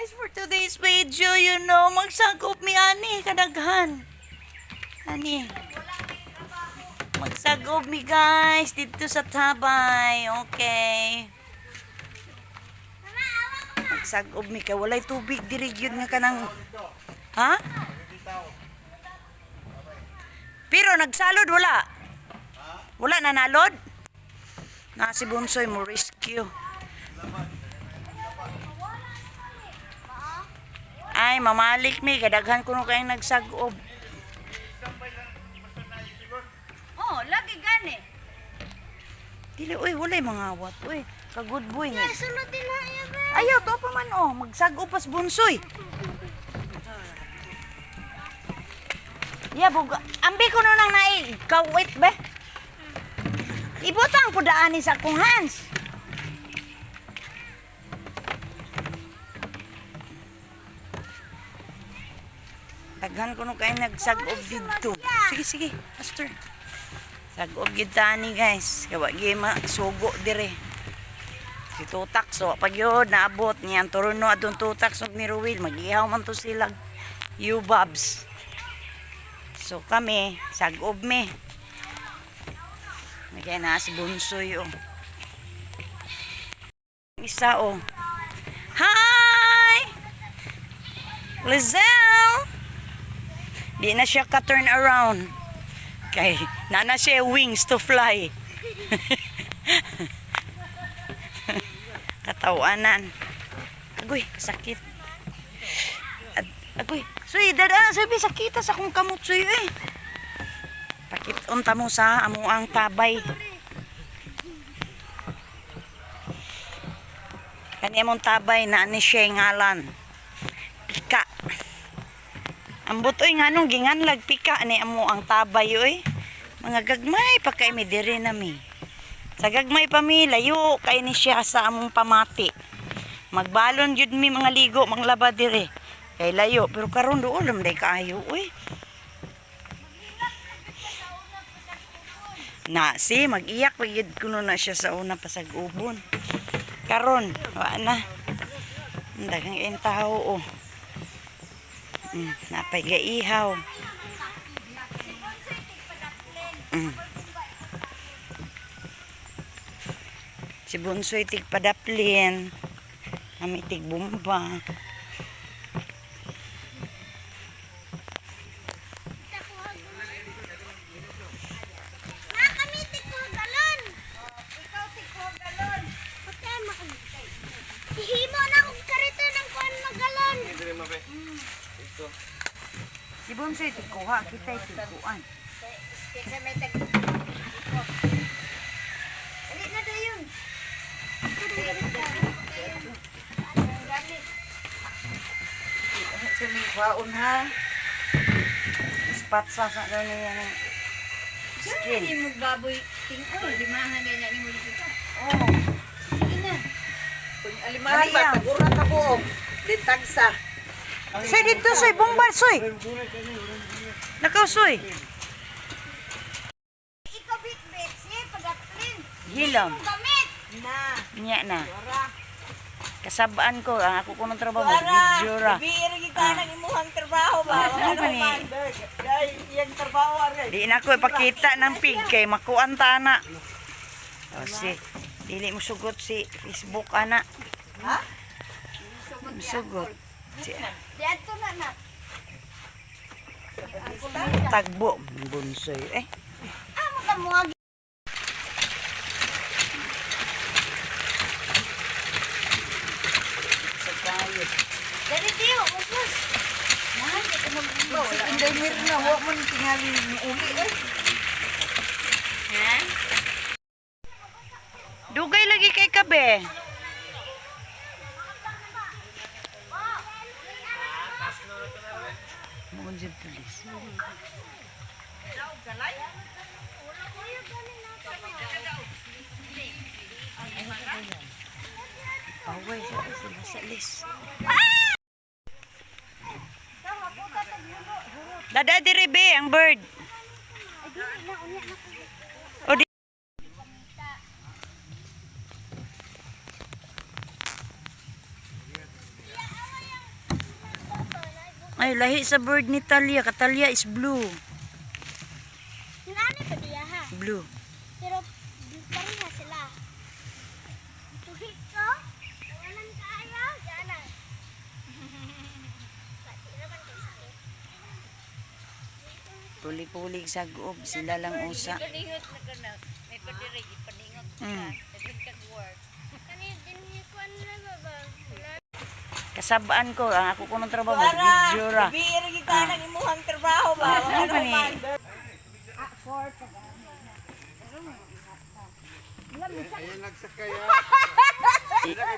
Guys, for today's video, magsag-ob mi ani kadaghan. Ani. Magsag-ob mi, guys, dito sa Tabay. Okay. Magsag-ob mi kay walay tubig diri gyud nga kanang. Ha? Pero nagsalod wala. Wala na nalod? Na si Bunsoy mo rescue. Ay, mamalik mi. Kadaghan kuno kayong nagsag-ob. Oh, lagi gani. Dili, uy, walay mga wat. Uy, ka good boy nga. Sulod din na iya be. Ayaw, to pa man oh. Magsag-ob pas Bunsoy. Ya, buga. Ambi ko nang nai kawit be. Ibutang po daan ni sa akong hands. Daghan ko nung kayo nagsag-ob dito. Sige, sige, pastor. Sag-ob gid tani, guys. Kay wa gyud masugo dire. Si Tutak so pag yun naabot niya ang turno atong Tutak so ni Ruel magihaw man to sila Ubabs. So kami sag-ob mi. Nagay na si Bunsoy oh. Isa oh. Hi! Lizelle! Di na siya ka turn around. Kay nana siya wings to fly. Katawanan. Agoy, sakit. Agoy. Suy, dada, sabi sakita sa akong kamot suy eh. Pakit unta mo sa amo ang tabay. Kani among tabay na ni siya ngalan. Pika. Ambot oy nganong ginganlag pika ni amo ang tabay oy. Mga gagmay pa kay mi diri na mi. Sa gagmay pa mi layo kay ni siya sa among pamati. Magbalon gyud mi mga ligo, mga laba diri. Kay layo pero karon duol man day kaayo oy. Na si mag-iyak pa gyud kuno na siya sa una pasag-ubon. Karon wa na. Ang daghang kayong tao oh. Napay gaihaw. Si Bunsoy tigpadaplin. Kami tigbumba. Ma, kami tig galon. Ikaw tig galon. Okay, ma. Hihimo na akong karito ng kuan magalon. Si Bunsoy tigkuha, kita tigkuan. Kinsa may tag. Dali na dayon. Sa may kwaon ha. Spot sa daw niya ng skin. Hindi mo baboy ting-o, limahan na niya ni mo dito. Oh, Sige na. Alimahan ba? Tagura ka buong. Ditagsa. Soy dito, soy bumbar, soy. Nakaw, soy. Ikaw bit-bit, si pagaplin. Hilom. Gamit. Na. Niya na. Kasabaan ko, ang ako ko ng trabaho, mag-video ra. Biir kita ng imuhang trabaho ba? Ano pa ni? Dahil iyang trabaho are. Di na ko ipakita ng pig kay makuan ta na. O si, dili mo sugot si Facebook ana. Ha? Sugot. Si Di adto na na. tagbo bunsoy eh. Ah, makamuag. Sa kayo. Dali tiyo, usos. Mahal ka magbumba. Si Inday Mirna, wa man tingali uli eh. Ha? Dugay lagi kay kabe. Muon si pulis. Paway sa sila sa lis. Dada diri be ang bird. O di. Ay, lahi sa bird ni Talia. Katalia is blue. Nani pa diya ha. Blue. Pero pareha sila. Tuhit ko. Walang kaya. Gana. Pati naman kay sakit. Pulig-pulig sa guob. Sila lang usa. Kani din ko na ba ba? Wala. Kasabaan ko. Ang ako ko ng trabaho. Mag-video ra. Biir kita ng imuhang trabaho ba? Ano pa ni? Ayun nagsakay ha.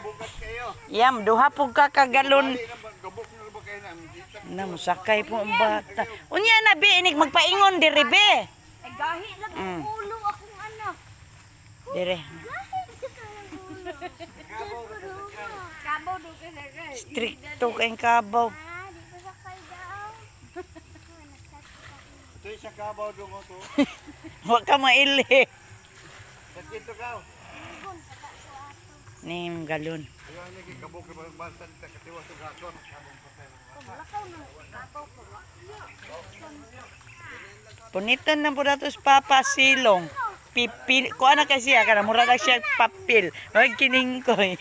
Bukat kayo. Yam, duha po ka kagalon. Gabok na ba kayo na? Na, musakay po ang bata. Unya na, be, inig magpaingon, dire, be. Ay gahi lang ang ulo akong anak. Dire. Gahi lang ang ulo. Kabaw do ka Stricto kayong kabaw. Ah, di pa sakay daw. Ito yung sa kabaw doon ko to. Wa ka maili. Sakit to ka. Ning galon. Ayun lagi kabok na basta sa katiwa sa gaton. Punitan na po nato sa papa silong. Pipil. Kuha na kasi siya. Kana mura na siya papel. Mag kiningkoy.